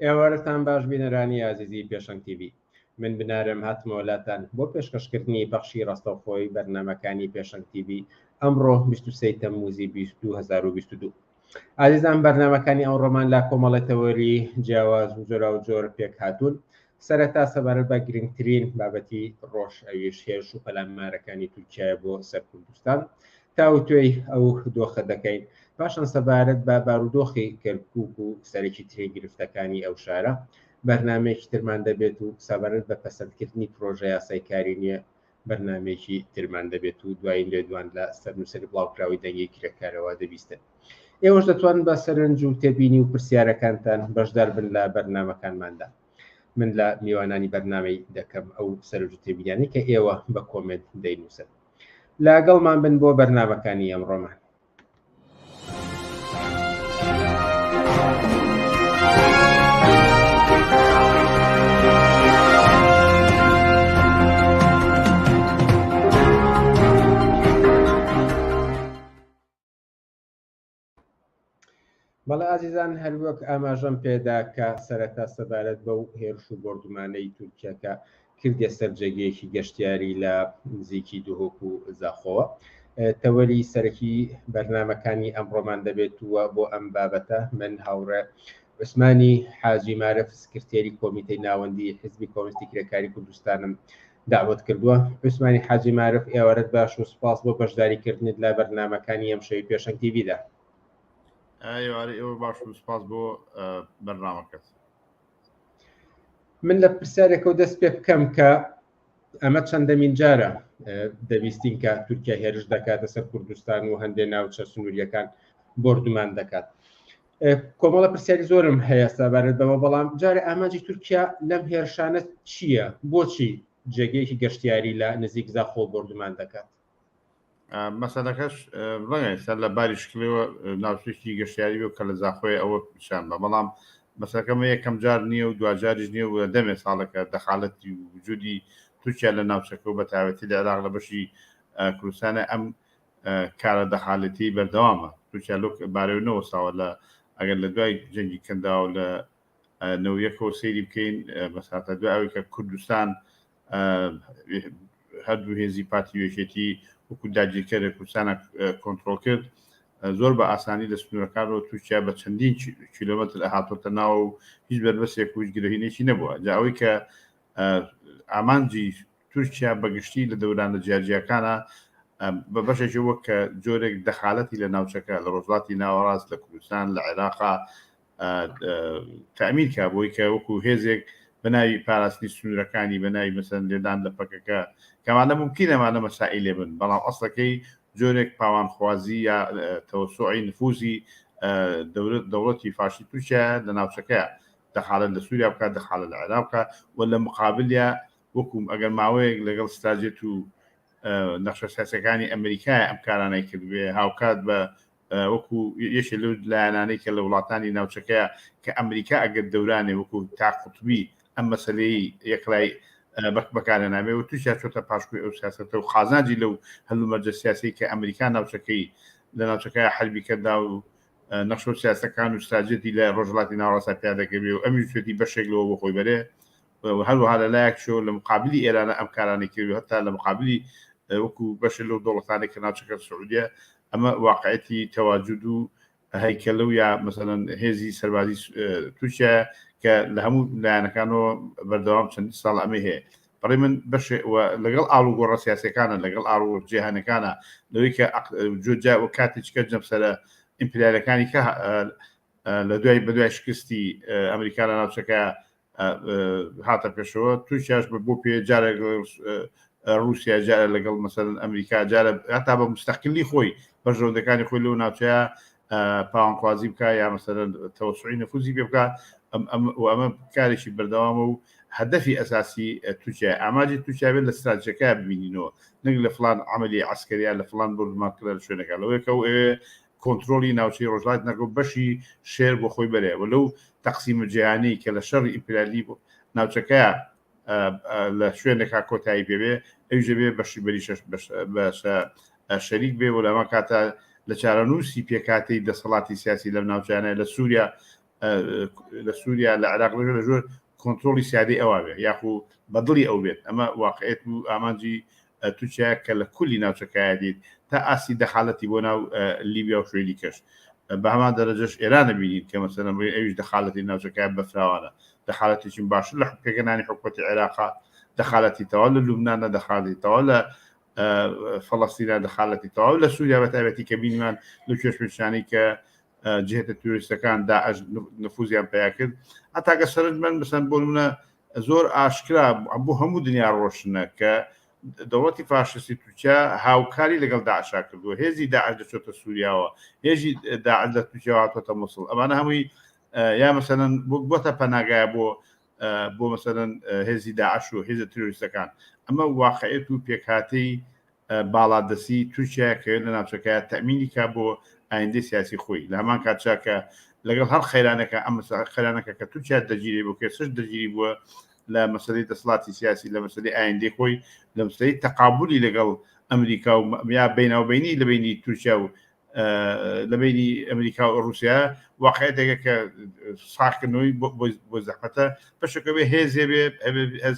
ئێوارەتان باش بینەرانی ئازیزی پێشەنگ تیڤی. من بنارم هاتمەوە لاتان بۆ پێشکەشکردنی پەخشی ڕاستەوخۆی بەرنامەکانی پێشەنگ تیڤی ئەمڕۆ 23 تەمموزی 2022. ئازیزان بەرنامەکانی ئەمڕۆمان لە کۆمەڵی تەوەری جیاواز و جۆراوجۆر پێکهاتوون. سەرەتا سەبارەت بە گرنگترین بابەتی ڕۆژ ئەویش هێرش و پەلامارەکانی تورکیایە بۆ سەر کوردستان تاوتوێی ئەو دۆخە دەکەین. پاشان سەبارەت بە بارودۆخی کەرکوک و سەرەکی ترین گرفتەکانی ئەو شارە بەرنامەیەکی ترمان دەبێت و سەبارەت بە پەسەندکردنی پرۆژە یاسای کاری نوێ بەرنامەیەکی ترمان دەبێت و دوایین لێدوان لە سەرنووسەری بڵاوکراوەی دەنگی کرێکارەوە دەبیستن. ئێوەش دەتوانن بە سەرنج و تێبینی و پرسیارەکانتان بەشدار بن لە بەرنامەکانماندا. من لە میوانانی بەرنامەی دەکەم ئەو سەرنج و تێبینیانەی کە ئێوە بە کۆمێنت دەینووسن. لەگەڵمان بن بۆ بەرنامەکانی ئەمڕۆمان. بەڵێ ئازیزان هەروەک ئاماژەم پێدا کە سەرەتا سەبارەت بەو هێرش و بۆردومانەی تورکیا کە کردیە سەر جێگەیەکی گەشتیاری لە نزیکی دهۆک و زاخۆوە تەوەری سەرەکی بەرنامەکانی ئەمڕۆمان دەبێت و بۆ ئەم بابەتە من هاوڕێ عوسمانی حاجی مارف سکرتێری کۆمیتەی ناوەندی حزبی کۆمۆنیستی کرێکاری کوردستانم دەعوەت کردووە. عوسمانی حاجی مارف ئێوارەت باش و سوپاس بۆ بەشداری کردنت لە بەرنامەکانی ئەمشەوی پێشەنگ تیڤیدا. ئێوارەی ئێوە باش و سوپاس بۆ بەرنامەکەت. من لە پرسیارێکەوە دەست پێ بکەم کە ئەمە چەندەمین جارە دەبیستین کە تورکیا هێرش دەکاتە سەر کوردستان و هەندێ ناوچە سنووریەکان بۆردومان دەکات. کۆمەڵە پرسیاری زۆرم هەیە سەبارەت بەوە بەڵام جارێ ئامانجی تورکیا لەم هێرشانە چییە؟ بۆچی جێگەیەکی گەشتیاری لە نزیک زاخۆ بۆردومان دەکات؟ مەسەلەکەش ڕەنگە ئێستا لە باری شکڵیەوە ناوچێکی گەشتیاری بێ کە لە زاخۆی ئەوە پیشان بە بەڵام مەسەکەمە یەکەم جار نییە و دواجاریش نییە و دەمێ ساڵەکە دەخالەتی وجودی تورکیا لە ناوچەکە و بە تایبەتی لە عێراق لە بەشی کوردستانە ئەم کارە دەخالەتی بەردەوامە تورکیا لەو بارەوە نەوەستاوە لە ئەگەر لە دوای جەنگی کەنداو لە نەویەکەوە سەیری بکەین بەساتە دوای ئەوەی کە کوردستان هەردوو هێزی پارتی یەکێتی وەکو داگیرکەر کوردستانە کۆنتترۆل کرد زۆر بە ئاسانی لە سنوورەکانەوە تورکیا بە چەندین کیلۆمەتر هاتۆتە ناو و هیچ بەربەسێک و هیچ گرهینێکی نەبووە جا ئەوەی کە ئامانجی تورکیا بە گشتی لە دەورانە جیاجیاکانە بە بەشێکی وەک کە جۆرێک دەخالەتی لە ناوچەکە لە ڕۆژهەڵاتی ناوەڕاست لە کوردستان لە عێراقا تەئمین کا بۆی کە وەکو هێزێک بە ناوی پاراستنی سنوورەکانی بە ناوی مەسەن لێدان لە پەکەکە کەمانە ممکنە ئەمانە مەسائیلێ بن بەڵام ئەسڵەکەی جۆرێک پاوانخوازی یا تەوەسوعی نفوزی دەورەت دەوڵەتی فاشی تورکیا لە ناوچەکەیە دەخالەت لە سووریا بکات دەخالەت لە عێراق بکات و لە مقابلیا وەکو ئەگەر ماوەیەک لەگەڵ ستراجێت و نەخشە سیاسەکانی ئەمریکای ئەم کارانەی کردبێ هاوکات بە وەکو یەکێ لەو لایەنانەی کە لە وڵاتانی ناوچەکەیە کە ئەمریکا ئەگەر دەورانێ وەکو تا قوتبی ئەم مەسلەی یەکلای بەکارهێنابێ و تورکیا چۆتە پاشکۆی ئەو سیاسەتە و قازانجی لەو هەلومەرجە سیاسی کە ئەمریکا ناوچەکەی لە ناوچەکە حەربی کەدا و نەخشە و سیاسەکان و ستراجێتی لە ڕۆژهەڵاتی ناوەڕاستە پیادە کردبێ و ئەمیش وتێتی بەشێک لەوە بۆ خۆی بەرێ و هەروەها لە لایەک شەوە لە مقابلی ئێرانە ئەم کارانەی کرد و هەتا لە مقابلی وەکو بەشێ لەو دەوڵەتانەی کە ناوچەکە سعودیە ئەمە واقعەتی تەواجود و هەیکەلە و یا مەسەلەن هێزی سەربازی تورکیا کە لە هەموو لایەنەکانەوە بەردەوام چەندین ساڵ ئەمەی هەیە بەڕێ من بەشێ و لەگەڵ ئاڵوگۆڕە سیاسەکانە لەگەڵ ئاڵوگۆڕ جیهانەکانە لەوەی کە جۆجا و کاتێککە جەمسەرە ئیمپریالەکانی کە لە دوای بەدوای شکستی ئەمریکا لە ناوچەکە هاتە پێشەوە تورکیاش بە بۆ پێ جارێک رووسیا جارە لەگەڵ مەسەن ئەمریکا جارە هەتا بە مستەقلی خۆی بەرژەوەندەکانی خۆی لەو ناوچەیە پاوانخوازی بکە یا مەسەرەن تەوەسعی نەفوزی پێ بکە ئەمە کارێکی بەردەوامە و هەدەفی ئەساسی تورکیا ئاماجی تورکیا بێت لە ستراتیژەکە ببینینەوە نەک لە فلان عملی عسکەریا لە فلان بۆردومانکردن لە شوێنەکە لەوەیەکە و ئەوێ کۆنترۆڵی ناوچەی ڕۆژهەڵاتی ناکە و بەشی شێر بۆ خۆی بەرێ و لەو تەقسیمە جیهانی کە لە شەڕی ئیمپریالی ناوچەکەیە لە شوێنێکا کۆتایی پێ بێ ئەویش دەبێ بەشی بەری بەشە شەریک بێ و لەما کاتە لە چارەنووسی پێکهاتەی دەسەڵاتی سیاسی لەم ناوچانە لە سووریا. لە سووریا لە عێراق لە ژۆر کۆنترۆڵی سیادەی ئەوا بێ یاخو بە دڵی ئەو بێت ئەمە واقعێت و ئامانجی تورکیا کە لە کولی ناوچەکایە دیت تا ئاستی دەخالەتی بۆ ناو لیبیا و شوێنی کەش بە هەمان دەرەجەش ئێرانە بینین کە مەسەلەن بڵێن ئەویش دەخالەتی ناوچەکە بەفراوانە دەخالەتێکی باشتر لە پێکهێنانی حکومەتی عێراقا دەخالەتی تەواو لە لوبنانە دەخالەتی تەواو لە فەڵەستینە دەخالەتی تەواو لە سووریا بە تایبەتی کە بینیمان لە کێشمەکێشانەی کە جهتە تیرۆریستەکان داعش نفوزیان پیا کرد هەتاکە سەرنج من بسەن بۆ نمونە زۆر ئاشکرا بۆ هەموو دنیا ڕۆشنە کە دەوڵەتی فاشستی تورکیا هاوکاری لەگەڵ داعشا کردووە هێزی داعش دەچێتە سووریاوە هێزی داعش لە تورکیا هاتووەتە موسڵ ئەمانە هەمووی یا مەسەلەن بۆتە پەناگایە بۆ بۆ مەسەلەن هێزی داعش و هێزە تیرۆریستەکان ئەمە واقعێت و پێکهاتەی باڵادەستی تورکیا کە لە ناوچەکە تەمینی کا بۆ ئایندەی سیاسی خۆی لە هەمان کاتشا کە لەگەڵ هەر خەیرانەکە ئەم خەرانەکە کە تورکیا دەگیری بۆ کێسش دەگیری بووە لە مەسەلەی دەسەڵاتی سیاسی لە مەسەلەی ئایندەی خۆی لە مەسەلەی تەقابلی لەگەڵ ئەمریکا و یا بیناوبینی لە بینی تورکیا و لە بینی ئەمریکا و ڕوسیا واقعێتێکە کە ساخکردنەوەی بۆ زەحمەتە بەشەکە بێ هێزێ بێ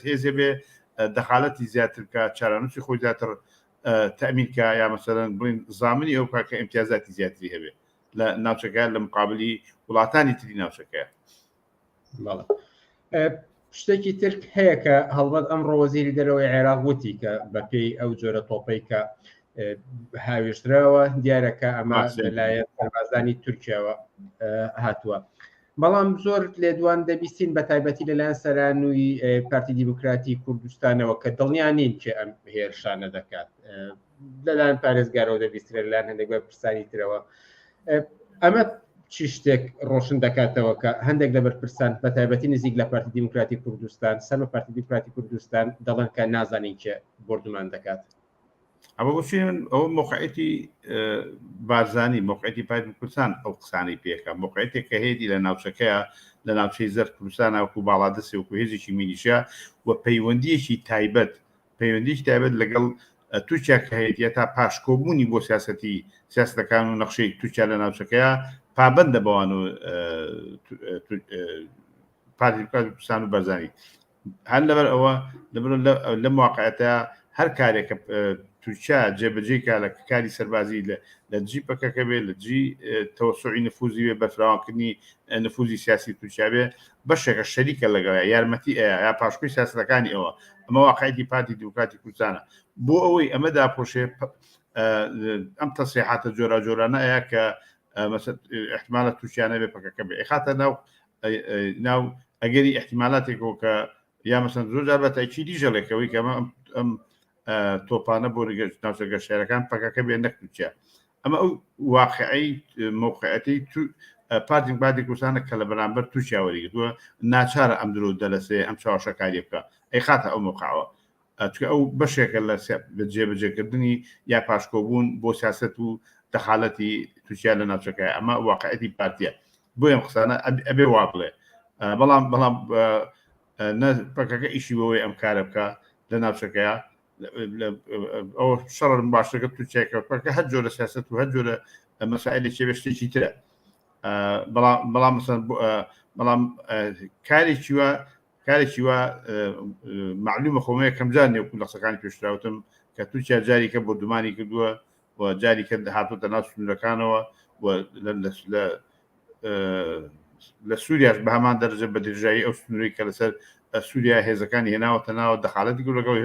هێزێ بێ دەخالەتی زیاتر بکە چارانوسی خۆی زیاتر تەمین کە یا مەسەرەن بڵین زامنی ئەو کە ئیمتیازاتی زیاتری هەبێ لە ناوچەکە لە مقابلی وڵاتانی تری ناوچەکەیە. شتێکی تر هەیە کە هەڵبەت ئەمڕۆ وەزیری دەرەوەی عێراق وتی کە بەپێی ئەو جۆرە تۆپەی کە هاوێژراوە دیارە کە ئەمە لەلایەن سەربازانی تورکیاوە هاتووە بەڵام زۆر لێدوان دەبیستین بە تایبەتی لەلایەن سەرانووی پارتی دیموکراتی کوردستانەوە کە دڵنیا نین کێ ئەم هێرشانە دەکات لەلایەن پارێزگارەوە دەبیسترێت لەلایەن هەندێک بەرپرسانی ترەوە ئەمە چی شتێک ڕۆشن دەکاتەوە کە هەندێک لە بەرپرسان بە تایبەتی نزیک لە پارتی دیموکراتی کوردستان سەر بە پارتی دیموکراتی کوردستان دەڵێن کە نازانین کێ بۆردومان دەکات ئەوە بۆچی من ئەوە موقعەتی بارزانی موقعەتی پارتی کوردستان ئەو قسانەی پێکە موقعەتێک کە هەیەی لە ناوچەکەیە لە ناوچەی زەرد کوردستان وەکو باڵادەستی وەکو هێزێکی میلیشیا و پەیوەندیەکی تایبەت پەیوەندیی تایبەت لەگەڵ تورکیا کە هەیەتی تا پاشکۆبوونی بۆ سیاسەتی سیاسەتەکان و نەخشەی تورکیا لە ناوچەکەیە پابەندە بەوان و پارتی دیموکراتی کوردستان و بەرزانی هەر لەبەر ئەوە لەبەر لەم واقعەتە هەر کارێک کە تورکیا جێبەجێ کا لە کاری سەربازی لە دژی پەکەکە بێ لە دژی تەوەسوعی نفوزی بێ بەرفراوانکردنی نفوزی سیاسی تورکیا بێ بەشێکە شەریکە لەگەڵ یارمەتی ئەیا یا پاشکۆی سیاسەتەکانی ئەوە ئەمە واقعیەتی پارتی دیموکراتی کوردستانە بۆ ئەوەی ئەمە داپۆشێ ئەم تەسریحاتە جۆراجۆرانە ئەیا کە احتمالە تورکیا نەبێ پەکەکە بێ ئەخاتە ناو ناو ئەگەری احتیمالاتێکەوە کە یا مەسەن زۆر جار بە تاکیدی ژەڵێکەوەی کە ئەم تۆپانە بۆ ناوچە گەشتیارەکان پەکەکە بێ نەک تورکیا ئەمە ئەو واقعی موقعەتی پارتی دیموکراتی کوردستانە کە لە بەرامبەر تورکیا وەریگرتووە ناچارە ئەم درۆ دەلەسێ ئەم چاوەشەکاریە بکە ئەیخاتە ئەو موقعەوە چونکە ئەو بەشێکە لە جێبەجێکردنی یا پاشکۆبوون بۆ سیاست و دەخالەتی تورکیا لە ناوچەکە ئەمە واقعەتی پارتیە بۆیە ئەم قسانە ئەبێ وا بڵێ بەڵام بەڵام نە پەکەکە ئیشی بەوەی ئەم کارە بکە لە ناوچەکەیە ئەو شەڕ باشەکە تورکیاکە پەکە هەر جۆرە سیاست و هەر جۆرە مەسائلێکی بێ شتێکی ترە بەڵام بەڵام بەڵام کارێکی وە کارێکی وا معلومە خۆمە یەکەم جار نیە وەکو لە قسەکانی پێشتراوتم کە تورکیا جاریکە بۆردومانی کردووە و جاریکە هاتووەتە ناو سنوورەکانەوە و لە لە سووریاش بە هەمان دەرەجە بە درێژایی ئەو سنووری کە لەسەر سووریا هێزەکانی هێناوەتە ناوە دەخالەتی کرد لەگەڵ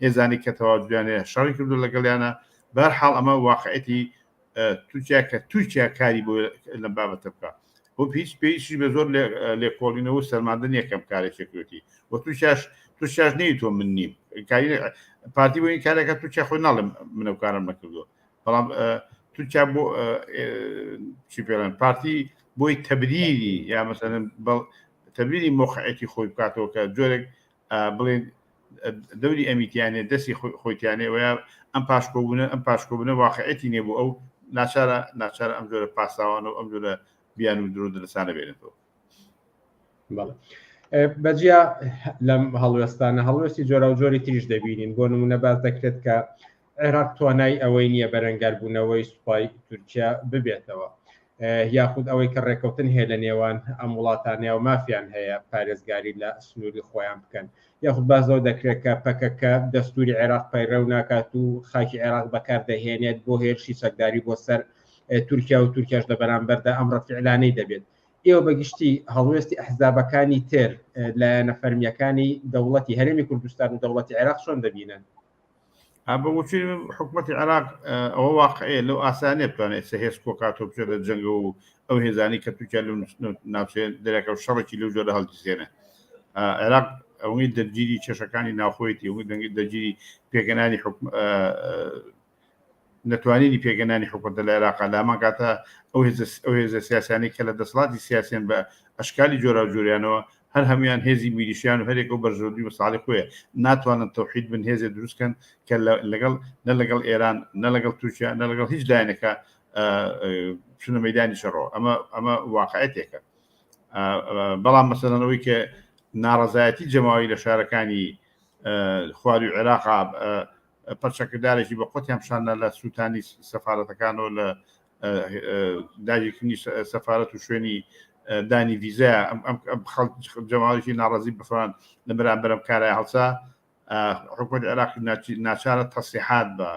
هێزانی کە تەواجدیان هەیە شەڕی کردو لەگەڵیانە بەهەرحاڵ ئەمە واقعەتی تورکیا کە تورکیا کاری بۆ لەم بابەتە بکە بۆ هیچ پێویستی بە زۆر لێکۆڵینەوە و سەلماندن یەکەم کارێکی کردی و تورکیاش تورکیاش نەی تۆ من نیم کاری پارتی بۆ این کارێکە تورکیا خۆی ناڵێم منەو کارم نەکردووە بەڵام تورکیا بۆ چی پێڵێن پارتی بۆی تەبریری یا مەسەلەن تەبریری مۆقعێتی خۆی بکاتەوە کە جۆرێک بڵێن دەوری ئەمیتیانێ دەستی خۆیتیانێ وە ئەم پاشکۆبوونە ئەم پاشکۆبوونە واقعەتی نیە بۆ ئەو ناچارە ناچارە ئەم جۆرە پاساوانە و ئەم جۆرە بیان و درۆ دەرسانە بێنێتەوە. بەڵێ بەجیا لەم هەڵوێستانە هەڵوێستی جۆراوجۆری تریش دەبینین بۆ نمونە باس دەکرێت کە عێراق توانای ئەوەی نییە بەرەنگاربوونەوەی سوپای تورکیا ببێتەوە. یاخود ئەوەی کە ڕێکەوتن هەیە لە نێوان ئەم وڵاتانە و مافیان هەیە پارێزگاری لە سنووری خۆیان بکەن یاخود باس لەوە دەکرێت کە پەکەکە دەستوری عێراق پەیڕەو ناکات و خاکی عێراق بەکاردەهێنێت بۆ هێرشی چەکداری بۆ سەر تورکیا و تورکیاش لە بەرامبەردا ئەم ڕەتفعلانەی دەبێت. ئێوە بە گشتی هەڵوێستی ئەحزابەکانی تر، لایەنە فەرمییەکانی دەوڵەتی هەرێمی کوردستان و دەوڵەتی عێراق چۆن دەبینن؟ بە وچی حکوومەتی عێراق ئەوە واقعەیە لەو ئاسانە بتوانێت ئێستا هێز کۆکاتەوە بچێتە جەنگەوە و ئەو هێزانی کە تورکیا لەو ناوچەیە دەرەکە و شەڕێکی لەو جۆرە هەڵگیرسێنێ. عێراق ئەوەی دەرگیری کێشەکانی ناوخۆیەتی ئەوەی دەرگیری پێکهێنانی حکوم نەتوانینی پێکهێنانی حکومەتە لە عێراقا لە هەمان کاتە ئەو هێزە ئەو هێزە سیاسیانەی کە لە دەسەڵاتی سیاسیان بە ئەشکالی جۆراوجۆریانەوە هەر هەمویان هێزی میلیشیان و هەرێک و بەرژەوەندی مەساڵی خۆیە ناتوانن تەوحید بن هێزێ دروست کەن کە لەگەڵ نە لەگەڵ ئێران نە لەگەڵ تورکیا نە لەگەڵ هیچ لایەنێکە چونە مەدانی شەڕەوە ئەمە ئەمە واقعەتێکە بەڵام مەسەلەن ئەوەی کە ناڕەزایەتی جەماوی لە شارەکانی خواروی عێراقا پەرچەکردارێکی بە قوتیان پیشاندا لە سووتانی سەفارەتەکانەوە لە داگیرکردنی سەفارەت و شوێنی دانی ڤیزا ئەم خەڵک جەماوەرێکی ناڕازی بەفران لە بەرامبەرم کارای هەڵسا حکومەت عێراقی ناچارە تەسیحات بە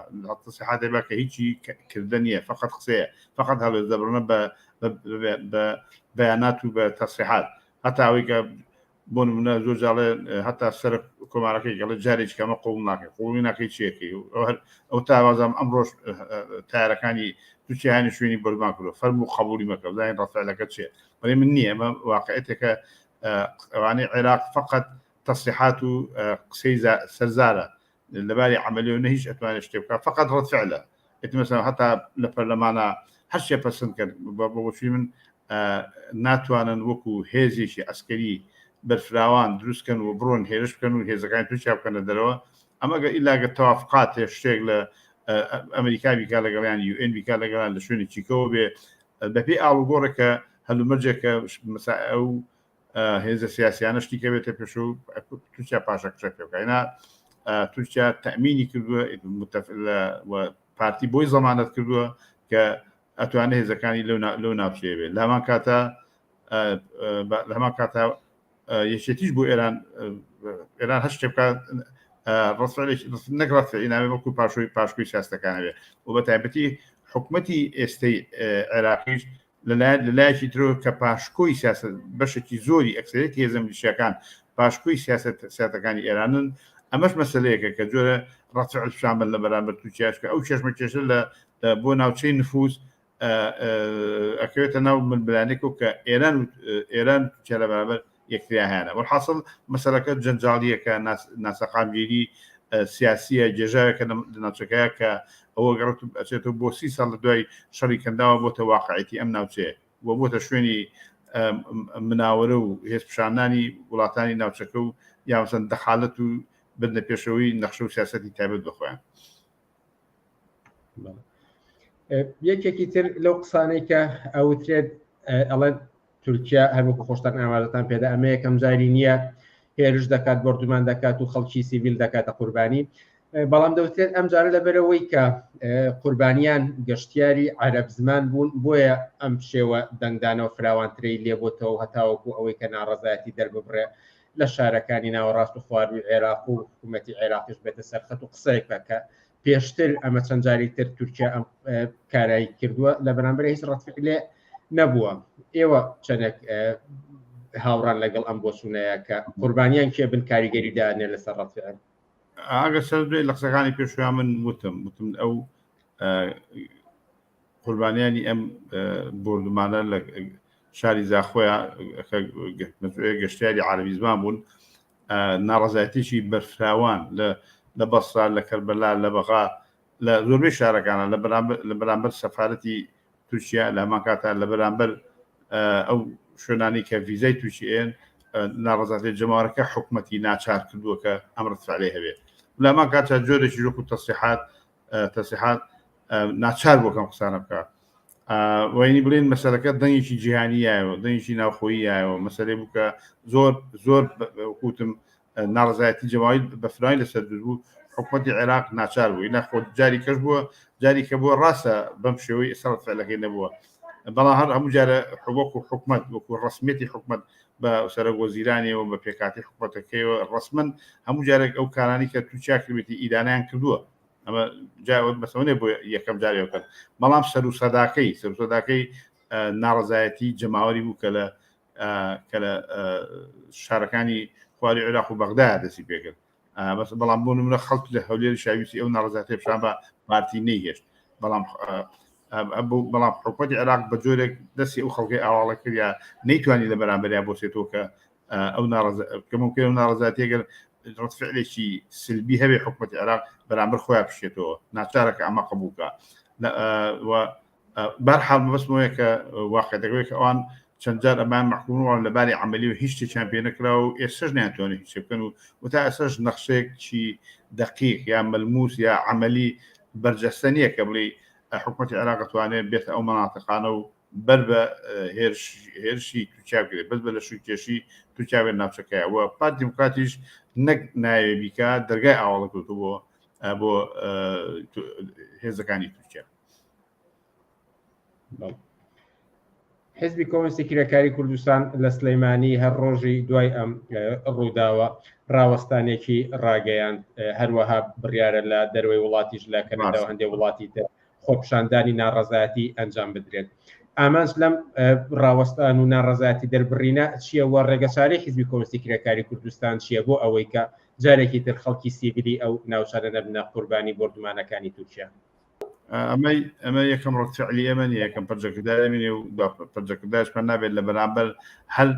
تەسیحاتێ بە کە هیچی کردە نییە فقط قسەیە فقط هەڵێز دەبڕنە بە بە بەیانات و بە تەسیحات هەتا ئەوەی کە بۆ نمونە زۆر جاڵێ هەتا سەر کۆمارەکەی گەڵێ جارێکی کەمە قوڵ ناکەی قوڵی ناکەی چیەکەی ئەو تاوازام ئەمڕۆژ تارەکانی تورکیانی شوێنی بەرمان کردو فەرموو قبولی مەکە بزانین ڕەفعلەکە چیە بەڵێ من نییە ئەمە واقعەتێکە ئەوانەی عێراق فقط تەسریحات و قسەی سەرزارە لەباری عملیەوە نە هیچ ئەتوانێت شتێ بکات فقط ڕەد فعلە ئیتر مەسەلەن هەتا لە پەرلەمانە هەر شتێ پەسند کرد بە بۆچووی من ناتوانن وەکو هێزێکی عەسکەری بەرفراوان دروست کەن و بڕۆن هێرش بکەن و هێزەکانی تورکیا بکەنە دەرەوە ئەمە گە ئیلا گە تەوافقاتێ شتێک لە ئەمریکا بیکا لەگەڵیان یو ئێن بیکا لەگەڵیان لە شوێنێکی کەوە بێ بەپێی ئاڵوگۆڕێکە هەلومەرجێکە ئەو هێزە سیاسیانە شتی کە بێتە پێش و تورکیا پاشەکشە پێ بکە اینا تورکیا تەمینی کردووە پارتی بۆی زەمانەت کردووە کە ئەتوانێت هێزەکانی لەو ناوچەیە بێت لامان کاتە لە هەمان کاتە یەکێتیش بۆ ئێران ئێران هەر شتێک بکات نەک ڕەفعی ناوێ وەکو پاشۆی پاشکۆی سیاستەکانەوێ و بە تایبەتی حکومەتی ئێستەی عێراقیش لەلایەن لەلایەکی ترەوە کە پاشکۆی سیاسەت بەشێکی زۆری ئەکسەرێتی هێزە میلیشیاکان پاشکۆی سیاسەت سیاتەکانی ئێرانن ئەمەش مەسەلەیەکە کە جۆرە ڕەفع پیشان بن لە بەرامبەر تورکیاش کە ئەو کێشمەکێشە لە بۆ ناوچەی نفوز ئەکەوێتە ناو ململانێک و کە ئێران و ئێران تورکیا لە بەرامبەر یەکتریا هەیانە وەلحاسڵ مەسەلەکە جەنجاڵیەکە ناسەقامگیری سیاسیە گێژاوێکە لە ناوچەکەیە کە ئەوە گەڕێت ئەچێتەوە بۆ سی ساڵ لە دوای شەڕی کەنداوە بۆتە واقعێتی ئەم ناوچەیە و بۆتە شوێنی مناوەرە و هێز پیشاندانی وڵاتانی ناوچەکە و یاوسەن دەخالەت و بردنە پێشەوەی نەخشە و سیاسەتی تایبەت بە خۆیان. یەکێکی تر لەو قسانەی کە ئەوترێت ئەڵێن تورکیا هەروەکو خۆشتان ئاماژەتان پێدا ئەمە یەکەم جاری نییە هێرش دەکات بۆردومان دەکات و خەڵکی سیڤیل دەکاتە قوربانی بەڵام دەوترێت ئەم جارە لەبەرەوەی کە قوربانیان گەشتیاری عەرەب زمان بوون بۆیە ئەم شێوە دەنگدانەوە فراوانترەی لێبووتەوە هەتاوەکو ئەوەی کە ناڕەزایەتی دەرببڕێ لە شارەکانی ناوەڕاست و خواروی عێراق و حکوومەتی عێراقیش بێتە سەرخەت و قسەیەک بکە کە پێشتر ئەمە چەند جاری تر تورکیا ئەم کارایی کردووە لە بەرامبەر هیچ ڕەتفعلێ نەبووە ئێوە چەندێک هاوڕان لەگەڵ ئەم بۆچوونەیە کە قوربانیان کێ بن کاریگەری دانێ لەسەر ڕەتفعل ئاگە سەر لە قسەکانی پێشویان من وتم وتم ئەو قوربانیانی ئەم بۆردومانە لە شاری زاخۆیان گەشتیاری عربی زمان بوون ناڕەزایەتیی بەرفراوان لە لە بەسرا، لە کەربەلا، لە بەغا، لە زۆربەی شارەکانا لە بەرامبەر لە بەرامبەر سەفارەتی تورکیا لە هەمان کاتا لە بەرامبەر ئەو شوێنانەی کە ڤیزای تورکی ئەیەن ناڕەزایەتی جەماوەرەکە حکومەتی ناچار کردووە کە ئەم ڕەد فعلەی هەبێ لە هەمان کاتا جۆرێکی وەکو تەسریحات تەسریحات ناچار بووە کەم قسانە بکە وینی بڵێن مەسەلەکە دەنگێکی جیهانی یایەوە دەنگێکی ناوخۆیی یایەوە مەسەلەی بوو کە زۆر زۆر وتم ناڕزایەتی جەماوی بەفرانی لەسەر دروست بوو حکوومەتی عێراق ناچار بوو ناخۆ جاری کەش بووە جاری کە بووە ڕاستە بەم شێوەی ئێستا فعلەکەی نەبووە. بەڵام هەر هەموو جارە وەکو حکومت وەکو ڕسمیەتی حکومت بە سەرۆک وەزیرانیەوە بە پێکاتی حکومەتەکەیەوە ڕسمن هەموو جارێک ئەو کارانی کە تورکیا کردێتی ئیدانیان کردووە ئەمە بەسەوەێ بۆ یەکەم جارێ بکەن بەڵام سەر و سەداکەی سەر و سەداکەی ناڕزایەتی جەماوەری بوو کە لە کە لە شارەکانی خواری عێراق و بەغدا دەستی پێکرد بەس بەڵام بۆ نمونە خەڵک لە هەولێر شاویستی ئەو ناڕزاتێ پیشان بە پارتی نەیهێشت بەڵام بەڵام حکوومەتی عێراق بە جۆرێک دەستی ئەو خەڵکی ئاواڵە کرد یا نەیتوانی لە بەرامبەریا بۆسێتەوە کە ئەو کە ممکن ئەو ناڕزاتیەگەر ڕەتفعلێکی سلبی هەبێ حکوومەتی عێراق بەرامبەر خۆیان بشێتەوە ناچارە کە ئەمە قبوڵکە بەرحاڵ مەبەستمەوەیە کە واقعەکەوەی کە ئەوان چەند جار ئەمان مەحکوم وڵام لە باری عملی و هیچ شتێکیان پێ نەکرا و ئێستش ناتوانێت هیچ بکەن و و تا ئێستش نەخشەیەکی دقیق یا ملموس یا عملی بەرجەستە نییە کە بڵێ حکوومەتی عێراق توانێت بێتە ئەو مناتەقانە و بەر بە هێرشی تورکیا بگرێت بەس بە لە شوکێشی تورکیا بێت ناوچەکەیە و پارتی دیموکراتیش نەک ناوێ بیکە دەرگای ئاواڵە کردو بۆ بۆ هێزەکانی تورکیا. حزبی کۆمۆنیستی کرێکاری کوردستان لە سلەیمانی هەر ڕۆژی دوای ئەم ڕووداوە ڕاوەستانێکی ڕاگەیاند هەروەها بڕیارە لە دەروی وڵاتیش لە کەنەدا و هەندێک وڵاتی تر خۆپشاندانی ناڕەزایەتی ئەنجام بدرێت ئامانج لەم ڕاوەستان و ناڕەزایەتی دەربڕینە چییە و ڕێگەچارەی حزبی کۆمۆنیستی کرێکاری کوردستان چییە بۆ ئەوەی کە جارێکی تر خەڵکی سیڤیلی ئەو ناوچانە نەبنە قوربانی بۆردومانەکانی تورکیا؟ ئەمەی ئەمە یەکەم ڕەت فعلی ئێمە نیە یەکەم پەرجەکردار ئێمە نیە و دوا پەرجەکردارشمان نابێت لە بەرامبەر هەر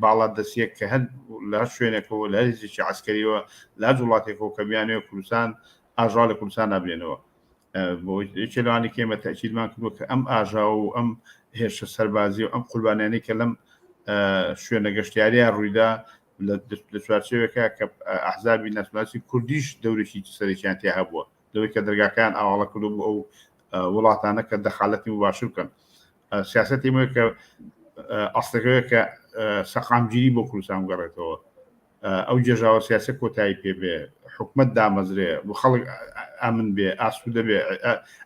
باڵا دەستیەک کە هەر لە هەر شوێنێکەوە لە هەر هێزێکی عسکەریەوە لە هەر وڵاتێکەوە کە بیانەوە کوردستان ئاژاوە لە کوردستان نابێنەوە بۆ یەکێ لەوانی کە ئێمە تەئکیدمان کردووە کە ئەم ئاژاوە و ئەم هێرشە سەربازی و ئەم قوربانیانەی کە لەم شوێنە گەشتیاریە ڕوویدا لە چوارچێوێکە کە ئەحزابی ناسیۆنالیستی کوردیش دەورێکی سەرەکیان تیا هەبووە لەوەی کە دەرگاکەیان ئاواڵە کردو بۆ ئەو وڵاتانە کە دەخالەتی مباشر بکەن سیاسەتی مە کە ئەسڵەکەوەیە کە سەقامگیری بۆ کوردستان بگەڕێتەوە ئەو جێژاوە سیاسە کۆتایی پێ بێ حکومت دامەزرێ و خەڵک ئامن بێ ئاسوودە بێ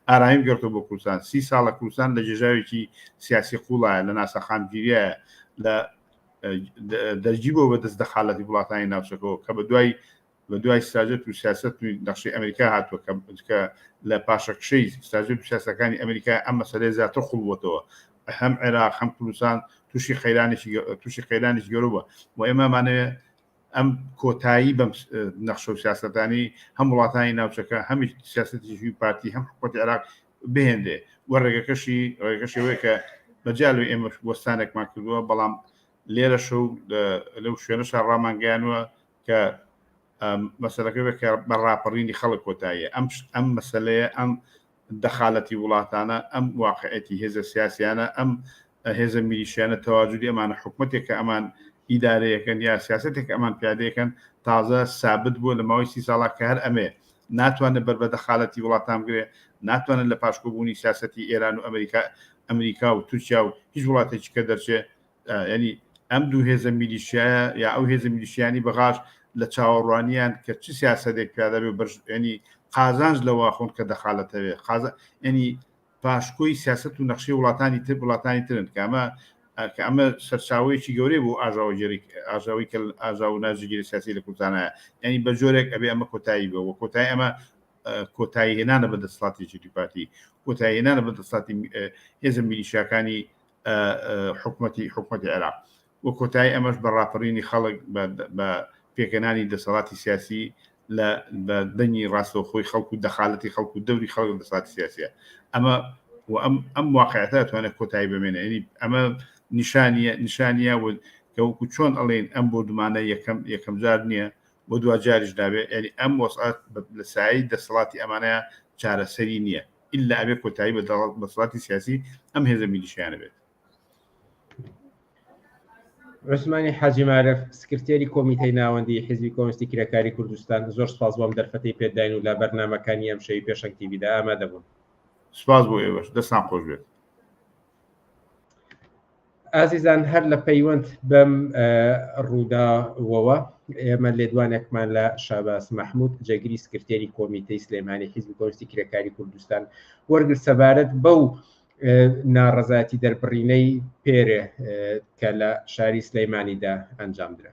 ئارامی بگەڕێتەوە بۆ کوردستان سی ساڵە کوردستان لە جێژاوێکی سیاسی قوڵایە لە ناسەقامگیریە لە دەرگی بۆ بەدەست دەخالەتی وڵاتانی ناوچەکەەوە کە بە دوای بە دوای ستراجەت و سیاسەت و نەخشەی ئەمریکا هاتووە کە کە لە پاشەکشەی ستراجەت و سیاسەکانی ئەمریکا ئەم مەسەلەیە زیاتر قوڵ بووەتەوە هەم عێراق هەم کوردستان تووشی قەیرانێکی تووشی قەیرانێکی گەورە بووە و ئێمە مانەوێ ئەم کۆتایی بەم نەخشە و سیاسەتانی هەم وڵاتانی ناوچەکە هەم سیاسەتی پارتی هەم حکوومەتی عێراق بهێنرێ و ڕێگەکەشی ڕێگەکەشی ئەوەیە کە بەجیا لەوەی ئێمە وەستانێکمان کردووە بەڵام لێرەشە و لەو شوێنەشا ڕامانگەیانوە کە مەسەلەکە بێت کە بە ڕاپەڕینی خەڵک کۆتاییە ئەم ئەم مەسلەیە ئەم دەخالەتی وڵاتانە ئەم واقعەتی هێزە سیاسیانە ئەم هێزە میلیشیانە تەواجودی ئەمانە حکومەتێک کە ئەمان ئیدارەیەکەن یا سیاستێک ئەمان پیادەیەکەن تازە سابت بووە لە ماوەی سی ساڵا کە هەر ئەمێ ناتوانێت بەر بە دەخالەتی وڵاتان بگرێ ناتوانێت لە پاشکۆبوونی سیاسەتی ئێران و ئەمریکا ئەمریکا و تورکیا و هیچ وڵاتێکی کە دەرچێ ینی ئەم دوو هێزە میلیشیایە یا ئەو هێزە میلیشیانی بەغاش لە چاوەڕوانیان کە چ سیاسەتێک پیادە بێ بەرژ ینی قازانج لەوە خۆن کە دەخالەتەوێ قازە ینی پاشکۆی سیاست و نەخشەی وڵاتانی تر وڵاتانی ترن کە ئەمە کە ئەمە سەرچاوەیەکی گەورەی بۆ ئاژاوەگێری ئاژاوی کە ئاژاو و ناجێگیری سیاسی لە کوردستانە ینی بە جۆرێک ئەبێ ئەمە کۆتایی بێ و کۆتایی ئەمە کۆتایی هێنانە بە دەسەڵاتی یەکێتی پارتی کۆتایی هێنانە بە دەسەڵاتی هێزە میلیشیاکانی حکومەتی حکومەتی عێراق و کۆتایی ئەمەش بە ڕاپەڕینی خەڵک بە پێکهێنانی دەسەڵاتی سیاسی لە بە دەنگی ڕاستەوخۆی خەڵک و دەخالەتی خەڵک و دەوری خەڵک لە دەسەڵاتی سیاسیە ئەمە و ئەم ئەم واقعەتە توانێت کۆتایی بمێنێ یعنی ئەمە نیشانیە نیشانیە و کە وەکو چۆن ئەڵێن ئەم بۆردومانە یەکەم یەکەم جار نییە و دواجاریش نابێ یعنی ئەم وەسعەت لە سایەی دەسەڵاتی ئەمانەیە چارەسەری نییە ئیلا ئەبێ کۆتایی بە دەسەڵاتی سیاسی ئەم هێزە میلیشیانە بێت. عوسمانی حاجی مارف سکرتێری کۆمیتەی ناوەندی حیزبی کۆمۆنیستی کرێکاری کوردستان زۆر سپاس بۆ ئەم دەرفەتەی پێداین و لە بەرنامەکانی ئەمشەوی پێشەنگ تیڤیدا ئامادە بوون. سپاس بۆ ئێوەش دەستان خۆش بێت. ئازیزان هەر لە پەیوەند بەم ڕووداوەوە ئێمە لێدوانێکمان لە شاباس مححمود جێگری سکرتێری کۆمیتەی سلێمانی حیزبی کۆمۆنیستی کرێکاری کوردستان وەرگرت سەبارەت بەو. ناڕەزایەتی دەربڕینەی پێرێ کە لە شاری سلەیمانیدا ئەنجامدرا.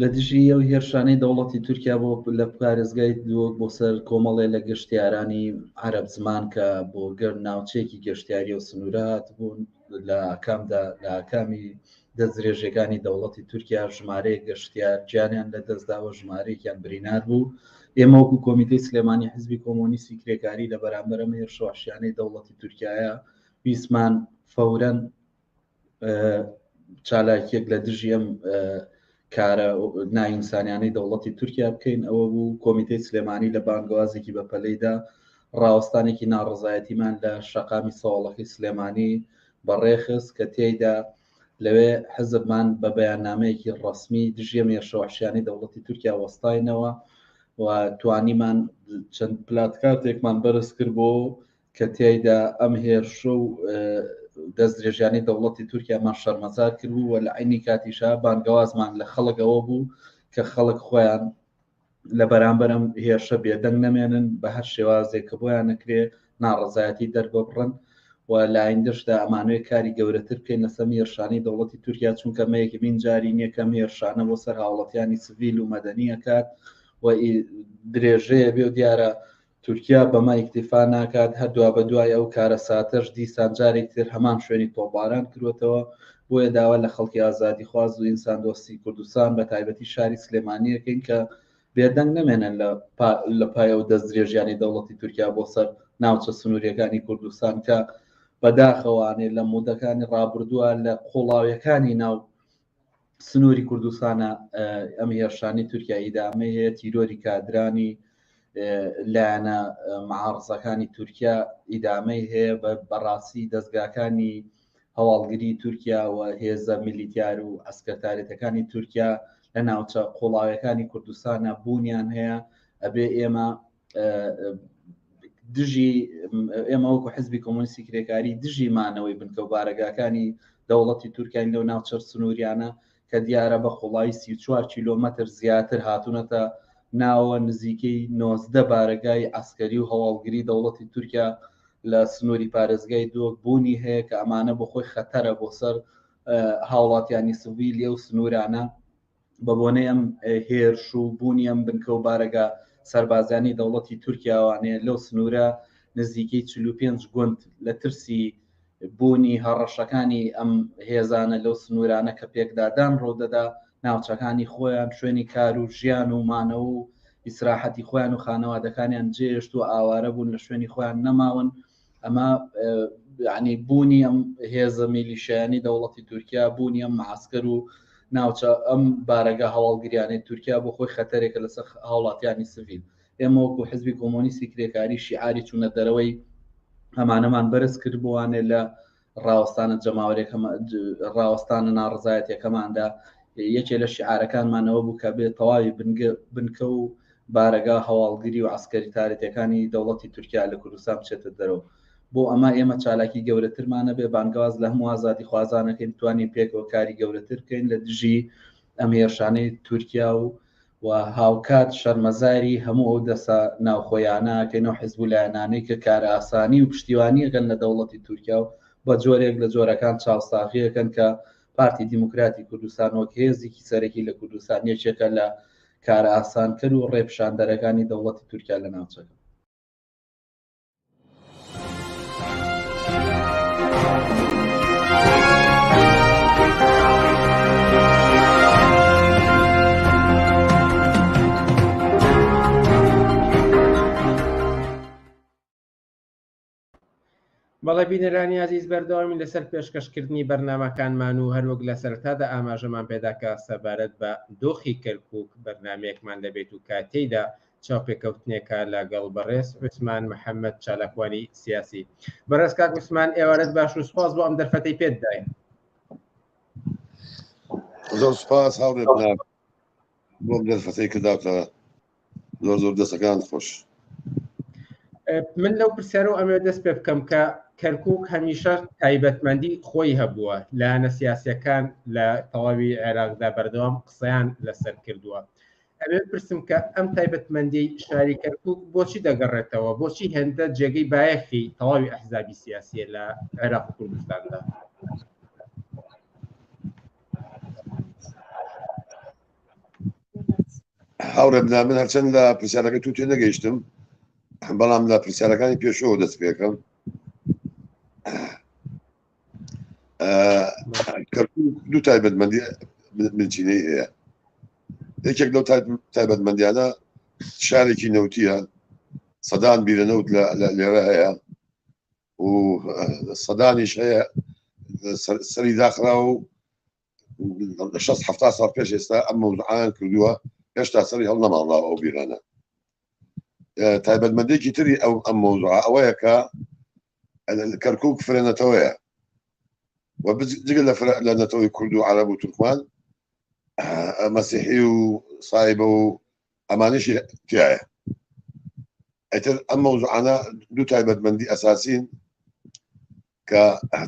لە دژی ئەو هێرشانەی دەوڵەتی تورکیا بۆ لە پارێزگای دهۆک بۆ سەر کۆمەڵێ لە گەشتیارانی عەرەب زمان کە بۆ گەر ناوچەیەکی گەشتیاری و سنوورە هاتبوون لە ئاکامدا لە ئاکامی دەستدرێژیەکانی دەوڵەتی تورکیا ژمارەیەک گەشتیار گیانیان لە دەستداوە ژمارەیەکیان برینار بوو ئێمە وەکو کۆمیتەی سلێمانی حزبی کۆمۆنیستی کرێکاری لە بەرامبەر ئەم هێرشە وەحشیانەی دەوڵەتی تورکیایە ویستمان فەورەن چالاکیەک لە دژی ئەم کارە نائینسانیانەی دەوڵەتی تورکیا بکەین ئەوە بوو کۆمیتەی سلێمانی لە بانگەوازێکی بەپەلەیدا ڕاوەستانێکی ناڕزایەتیمان لە شەقامی سەواڵەکەی سلێمانی بەڕێخست کە تێیدا لەوێ حزبمان بە بەیاننامەیەکی ڕەسمی دژی ئەم هێرشە وەحشیانەی دەوڵەتی تورکیا وەستاینەوە و توانیمان چەند پلاتکارتێکمان بەرز کرد بۆ کە تیایدا ئەم هێرشە و دەستدرێژیانەی دەوڵەتی تورکیامان شەرمەزار کردبوو و لە عەینی کاتیشا بانگەوازمان لە خەڵک ئەوە بوو کە خەڵک خۆیان لە بەرامبەر ئەم هێرشە بێدەنگ نەمێنن بە هەر شێوازێک کە بۆیان نەکرێ ناڕەزایەتی دەرببڕن و لە ئایندەشدا ئەمانەوێت کاری گەورەتر بکەین لەسەر هێرشانەی دەوڵەتی تورکیا چونکە ئەمە یەکەمین جاری نییە کە ئەم هێرشانە بۆ سەر هاوڵەتیانی سڤیل و مەدەنی ئەکات و درێژەیە بێ و دیارە تورکیا بەمە ئیکتیفا ناکات، هەر دوابەدوای ئەو کارەساتەش دیسان جارێکی تر هەمان شوێنی تۆپباران کروەتەوە، بۆیە داوا لە خەڵکی ئازادیخواز و ئینساندۆستی کوردستان بە تایبەتی شاری سلێمانی ئەکەین کە بێدەنگ نەمێنن لە لە پای ئەو دەستدرێژیانەی دەوڵەتی تورکیا بۆ سەر ناوچە سنووریەکانی کوردستان کە بەداخەوانێ لە مودەکانی ڕابردووە لە قوڵاویەکانی ناو سنووری کوردستانە ئەم هێرشانی تورکیا ئیدامەی هەیە تیرۆری کادرانی لایەنە معارزەکانی تورکیا ئیدامەی هەیە بە بەڕاستی دەستگاکانی هەواڵگری تورکیا و هێزە میلیتیار و ئەسکەرتارێتەکانی تورکیا لە ناوچە قوڵاویەکانی کوردستانە بوونیان هەیە ئەبێ ئێمە دژی ئێمە وەکو حزبی کۆمۆنیستی کرێکاری دژی مانەوەی بنکە و بارەگاکانی دەوڵەتی تورکیاین لەو ناوچە سنووریانە کە دیارە بە قوڵایی 34 کیلۆمەتر زیاتر هاتوونەتە ناوە نزیکەی 19 بارەگای عسکەری و هەواڵگری دەوڵەتی تورکیا لە سنووری پارێزگای دۆک بوونی هەیە کە ئەمانە بۆ خۆی خەتەرە بۆ سەر هاوڵاتیانی سڤیل ئەو سنوورانە بە بۆنەی ئەم هێرش و بوونی ئەم بنکە و بارەگا سەربازیانەی دەوڵەتی تورکیاوانێ لەو سنوورە نزیکەی 45 گوند لە ترسی بوونی هەڕەشەکانی ئەم هێزانە لەو سنوورانە کە پێکدادان ڕوودەدا ناوچەکانی خۆیان شوێنی کار و ژیان و مانەوە و ئیسراحەتی خۆیان و خانەوادەکانیان جێهێشت و ئاوارە بوون لە شوێنی خۆیان نەماون ئەمە ینی بوونی ئەم هێزە میلیشیانی دەوڵەتی تورکیا بوونی ئەم معسکەر و ناوچە ئەم بارەگا هەواڵگریانەی تورکیا بۆ خۆی خەتەرێکە لەسەر هاوڵاتیانی سڤیل ئێمە وەکو حزبی کۆمۆنیستی کرێکاری شیعاری چوونە دەرەوەی ئەمانەمان بەرز کردبووانێ لە ڕاوەستانە جەماوەرێکەمە ڕاوەستانە ناڕزایەتەکەماندا یەکێ لە شیعارەکانمانەوە بوو کە بێ تەواوی بنکە و بارەگا هەواڵگری و عەسکەریتارێتیەکانی دەوڵەتی تورکیا لە کوردستان بچێتە دەرەوە. بۆ ئەمە ئێمە چالاکی گەورەترمانە بێ بانگەواز لە هەموو ئازادیخوازانەکەین بتوانین پێکەوە کاری گەورەتر بکەین لە دژی ئەم هێرشانەی تورکیا و و هاوکات شەرمەزاری هەموو ئەو دەسە ناوخۆیانە کەین و حزب و لایەنانەی کە کارئاسانی و پشتیوانیەکەن لە دەوڵەتی تورکیا و بە جۆرێک لە جۆرەکان چاوساغیەکەن کە پارتی دیموکراتی کوردستان وەک هێزێکی سەرەکی لە کوردستان یەکێکە لە کارئاسانکەر و ڕێپیشاندەرەکانی دەوڵەتی تورکیا لە ناوچەکە. بەڵێ بینەرانی ئازیز بەردەوامی لەسەر پێشکەشکردنی بەرنامەکانمان و هەروەک لە سەرەتادا ئاماژەمان پێدا کە سەبارەت بە دۆخی کەرکوک بەرنامەیەکمان دەبێت و کە تێیدا چاوپێکەوتنێکە لەگەڵ بەڕێز عوسمان محەممەد چالاکوانی سیاسی. بەڕێز کاک عوسمان ئێوارەت باش و سوپاس بۆ ئەم دەرفەتەی پێت داین. زۆر سوپاس هاوڕێ بنار بۆ ئەم دەرفەتەی کە داوتە زۆر زۆر دەستەکان خۆش. من لەو پرسیارەوە ئەمەوێت دەست پێ بکەم کە کەرکک هەمیشە تایبەتمەندی خۆی هەبووە لایەنە سیاسەکان لە تەواوی عێراقدا بەردەوام قسەیان لەسەر کردووە. ئەوێ پرسم کە ئەم تایبەتمەندی شاری کەرکک بۆچی دەگەڕێتەوە، بۆچی هێندە جێگەی بایەخی تەواوی ئەحزابی سیاسیە لە عێراق و کوردستاندا؟ هاوڕێ بنا من هەرچەند لە پرسیارەکە تو تێ نەگەیشتم، بەڵام لە پرسیارەکانی پێشەوە دەست پێکەم. کەرکوک دوو تایبەتمەندی بنچینەی هەیە. یەکێک لەو تایبەتمەندیانە شارێکی نەوتیە، سەدان بیرە نەوت لێرە هەیە و سەدانیش هەیە سەری داخرا و 60 70 ساڵ پێش ئێستا ئەم مەوزوعیان کردووە، هێشتا سەری هەڵنەماڵاوە ئەو بیرانە. تایبەتمەندێکی تری ئەو ئەم مەوزوعە ئەوەیە کە کەرکوک فرە نەتەوەیە و جگە لە فرە لە نەتەوەی کورد و عەرەب و تورکمان، مەسیحی و سایبە و ئەمانیشی تایە. ئیتر ئەم مەوزوعانە دوو تایبەتمەندی ئەساسین کە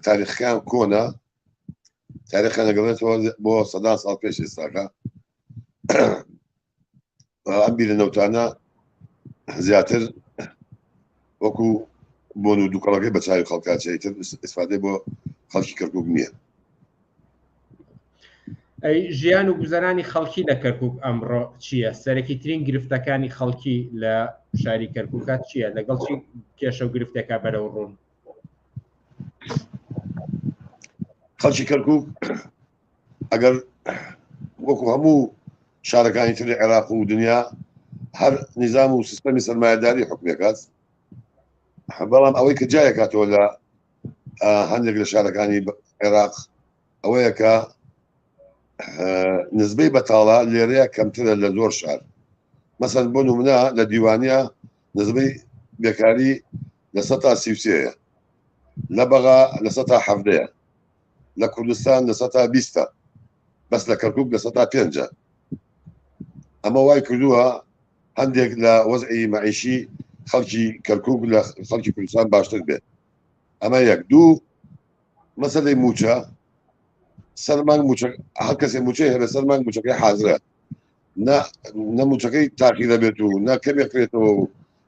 تاریخەکان کۆنە، تاریخیان دەگەڕێتەوە بۆ سەدان ساڵ پێش ئێستاکە. ئەم بیرە نەوتانە زیاتر وەکو بۆن و دووکەڵەکەی بە چاوی خەڵکاچەی تر ئیسفادەی بۆ خەڵکی کەرکک نییە. ئەی ژیان و گوزەرانی خەڵکی لە کەرکک ئەمڕۆ چییە؟ سەرەکی ترین گرفتەکانی خەڵکی لە شاری کەرکووکە چییە؟ لەگەڵ چی کێشە و گرفتێکا بەرەو ڕوون؟ خەڵکی کەرکک ئەگەر وەکو هەموو شارەکانی تری عێراق و دنیا هەر نیزام و سیستەمی سەرمایەداری حکومەکات، بەڵام ئەوەی کە جایەکاتەوە لە هەندێک لە شارەکانی عێراق ئەوەیە کە نزبەی بەتاڵە لێرەیە کەمترە لە زۆر شار. مەسەن بۆ نمونە لە دیوانە نزبەی بێکاری 33%، لە بەغا 17%، لە کوردستان 20%، بەس لە کەرکک 5%. ئەمە وای کردووە هەندێک لە وەزعی مەعیشی خەڵکی کەرکک لە خەڵکی کوردستان باشتر بێت. ئەمە یەک. دوو، مەسەلەی موچە، سەرمانگ موچە، هەر کەسێ موچەی هەبێ سەرمانگ موچەکەی حازرە، نە موچەکەی تاقی دەبێت و نە کەمێک کرێتەوە و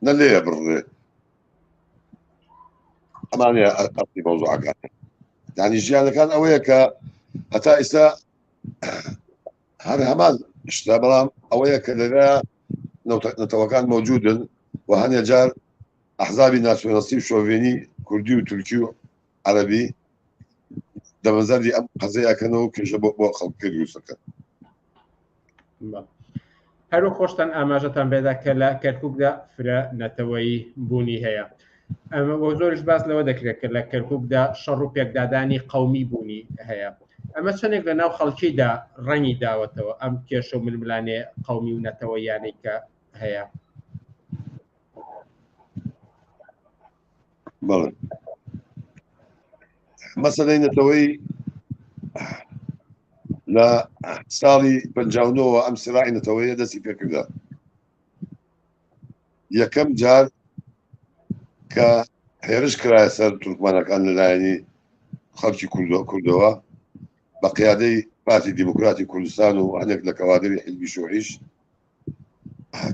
نە لێیە بڕێ. ئەمانەیە ئەسلی مەوزوعەکان. یعنی ژیانەکان ئەوەیە کە هەتا ئێستا هەر هەمان شتە، بەڵام ئەوەیە کە لەرە نەتەوەکان مەوجودن و هەنێ جار ئەحزابی ناسیۆنالیستی و شۆڤێنی کوردی و تورکی و عەرەبی دەمەزەردی ئەم قەزەی ئەکەنەوە و کێشە بۆ خەڵکەکە دروست دەکەن. هەرو خۆشتان ئاماژەتان پێدا کە لە کەرکووکدا فرە نەتەوەیی بوونی هەیە. ئەمە وە زۆریش باس لەوە دەکرێت کە لە کەرکووکدا شەڕ و پێکدادانی قەومی بوونی هەیە. ئەمە چەندێک لە ناو خەڵکیدا ڕەنگی داوەتەوە ئەم کێشە و ململانێ قەومی و نەتەوەیانەی کە هەیە؟ بەڵێ، مەسەلەی نەتەوەی لە ساڵی 59ەوە ئەم سراعی نەتەوەیە دەستی پێکردە. یەکەم جار کە هێرش کرایە سەر تورکمانەکان لەلایەنی خەڵکی کوردەوە بە قیادەی پارتی دیموکراتی کوردستان و هەندێک لە کەوادری حیزبی شوعیش،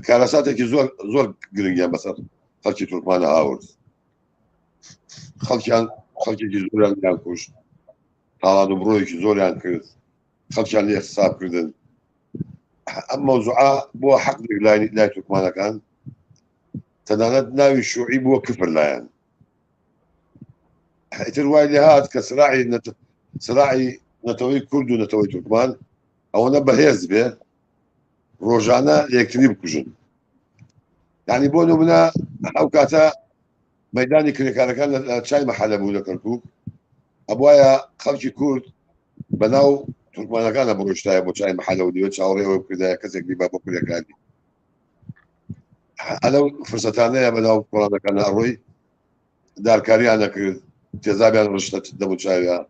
کارەساتێکی زۆر زۆر گرنگیان بەسەر خەڵکی تورکمانە هاورد. خەڵکیان خەڵکێکی زۆریان یان کوشت، تاڵان و بڕۆیەکی زۆریان کرد، خەڵکیان لێ حساب کردن. ئەم مەوزوعە بۆ حەق لای لای تورکمانەکان، تەنانەت ناوی شوعی بووە کفر لایەن. ئیتر وای لێ هات کە سراعی سراعی نەتەوەی کورد و نەتەوەی تورکمان ئەوەنە بەهێز بێ ڕۆژانە لەیەکتری بکوژن. یعنی بۆ نمونە ئەو کاتە مەدانی کرێکارەکان لە چای مەحەلە بوو لە کەرکوک، ئەبواە خەڵکی کورد بەناو تورکمانەکانە بڕۆشتایە بۆ چای مەحەلە و دیوە چاوەڕێ ئەوە بکردایە کەسێک بیبا بۆ کرێکاری. ئەلەو فرسەتانەیە بەناو کۆڵانەکانە ئەڕۆی دارکاریان نەکرد، تێزابیان ڕشتە دەموچاویان،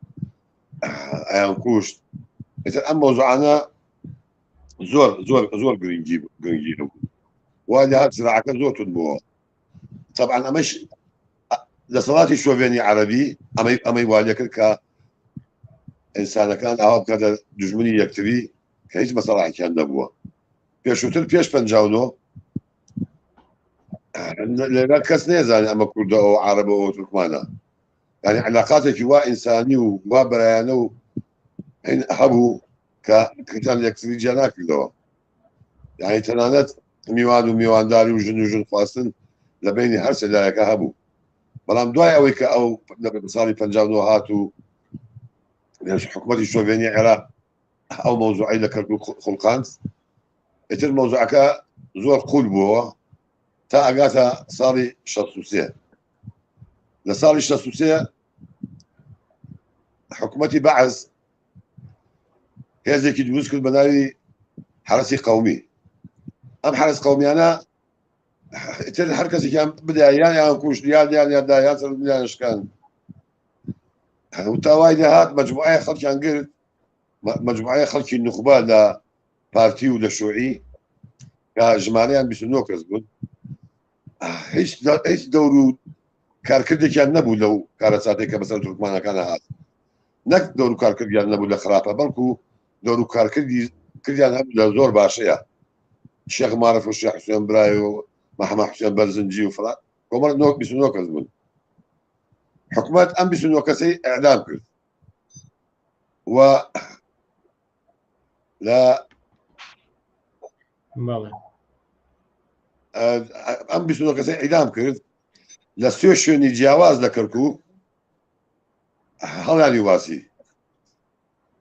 ئەیان کوشت. ئیتر ئەم مەوزوعانە زۆر زۆر زۆر گرنگی گرنگی هەبوو، وا لە هات زراعەکە زۆر تون بووە. طبعا ئەمەش دەسەڵاتی شۆڤێنی عەرەبی ئەمەی ئەمەی وا لێکرد کە ئینسانەکان ئاوا بکاتە دژمنی یەکتری کە هیچ مەسەڵاحێکیان نەبووە. پێشووتر پێش 59 لێرە کەس نێزانێ ئەمە کوردە ئەو عربە ئەو تورکمانە، یعنی علاقاتێکی وا ئینسانی و وا برایانە و هەبوو کە کەتان یەکتری جیا ناکردەوە. یعنی تەنانەت میوان و میوانداری و ژن و ژن خواستن لە بینی هەر سێ لایەکە هەبوو. بەڵام دوای ئەوەی کە ئەو لە ساڵی 59 هات و حکوومەتی شۆڤێنی عێراق ئەو مەوزوعی لە کەرکوک خوڵقاند، ئیتر مەوزوعەکە زۆر قول بووەوە تا ئەگاتە ساڵی 63. لە ساڵی 63 حکوومەتی بەعس هێزێکی دروست کرد بە ناوی حرەسی قومی. ئەم حرس قومیانە ئیتر هەر کەسێکیان بدایە یان یان کوشت یان یان یان دا یان سەر یان شکان. تا وای لێهات مەجموعەیە خەڵکیان گرت، مەجموعەیە خەڵکی نوخبە لە پارتی و لە شوعی کە ژمارەیان 29 کەس بوون، هیچ هیچ دەور و کارکردێکیان نەبوو لەو کارەساتێک کە بەسەر تورکمانەکان هات. نەک دەور و کارکردیان نەبوو لە خراپە، بەڵکو دەور و کارکردی کردیان هەبوو لە زۆر باشەیە. شێخ مارف و شێخ حوسێن برای و محەممەد حوسێن بەرزنجی و فڵان کۆمەڵ 29 کەس بوون. حکومەت ئەم 29 کەسەی ئەعدام کرد و لە ئەم 29 کەسەی ئیدام کرد لە سێ شوێنی جیاواز لە کەرکوک هەڵیانی واسی